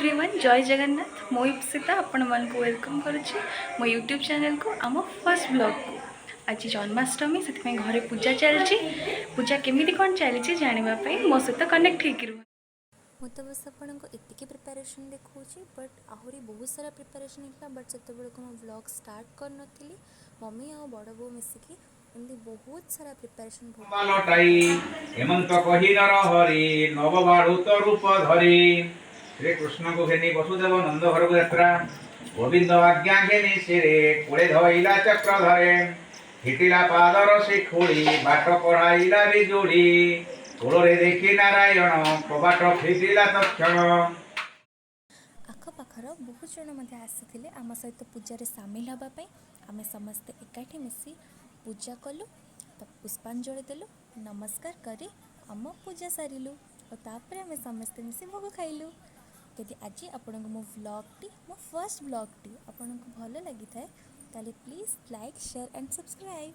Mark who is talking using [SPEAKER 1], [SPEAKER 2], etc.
[SPEAKER 1] Everyone, ଜୟ ଜଗନ୍ନାଥ। ମୁଁ ଇପ୍ସିତା ଆପଣମାନଙ୍କୁ welcome କରୁଛି ମୋ ୟୁଟ୍ୟୁବ୍ ଚ୍ୟାନେଲ୍କୁ, ଆମ ଫର୍ଷ୍ଟ ବ୍ଲଗ୍କୁ। ଆଜି ଜନ୍ମାଷ୍ଟମୀ, ସେଥିପାଇଁ ଘରେ ପୂଜା ଚାଲିଛି। ପୂଜା କେମିତି କ'ଣ ଚାଲିଛି ଜାଣିବା ପାଇଁ ମୋ ସହିତ କନେକ୍ଟ ହେଇକି ରୁହ।
[SPEAKER 2] ମୁଁ ତ ବସ୍ ଆପଣଙ୍କୁ ଏତିକି ପ୍ରିପାରେସନ୍ ଦେଖାଉଛି, ବଟ୍ ଆହୁରି ବହୁତ ସାରା ପ୍ରିପାରେସନ୍ ହେଇଥିଲା, ବଟ୍ ସେତେବେଳକୁ ମୁଁ ଭ୍ଲଗ୍ ଷ୍ଟାର୍ଟ କରିନଥିଲି। ମମି ଆଉ ବଡ଼ ବୋଉ ମିଶିକି ଏମିତି ବହୁତ ସାରା ପ୍ରିପାରେସନ୍
[SPEAKER 3] ବାଲଟାଇ ହେମନ୍ତ କହି ନର ହରି ନବବାଳୁତ ରୂପ ଧରି। ଶ୍ରୀକୃଷ୍ଣଙ୍କୁ ଘେନି ବସୁଦେବ ନନ୍ଦ ଘରକୁ ଯାତ୍ରା। ଗୋବିନ୍ଦ ଆଜ୍ଞା ଘେନି ଶିରେ, କୋଳେ ଧଇଲା ଚକ୍ର ଧରେ। ଫିଟିଲା ପାଦର ଶିଖୁଳି, ବାଟ କଢ଼ାଇଲା ବିଜୁଳି। କୋଳରେ ଦେଖି ନାରାୟଣ, କବାଟ ଫିଟିଲା ତକ୍ଷଣ।
[SPEAKER 2] ଆଖପାଖର ବହୁତ ଜଣ ମଧ୍ୟ ଆସିଥିଲେ ଆମ ସହିତ ପୂଜାରେ ସାମିଲ ହେବା ପାଇଁ। ଆମେ ସମସ୍ତେ ଏକାଠି ମିଶି ପୂଜା କଲୁ, ତ ପୁଷ୍ପାଞ୍ଜଳି ଦେଲୁ, ନମସ୍କାର କରି ଆମ ପୂଜା ସାରିଲୁ ଓ ତାପରେ ଆମେ ସମସ୍ତେ ମିଶି ଭୋଗ ଖାଇଲୁ। ଯଦି ଆଜି ଆପଣଙ୍କୁ ମୋ ଭ୍ଲଗ୍ଟି, ମୋ ଫର୍ଷ୍ଟ ଭ୍ଲଗ୍ଟି ଆପଣଙ୍କୁ ଭଲ ଲାଗିଥାଏ, ତାହେଲେ please like, share and subscribe.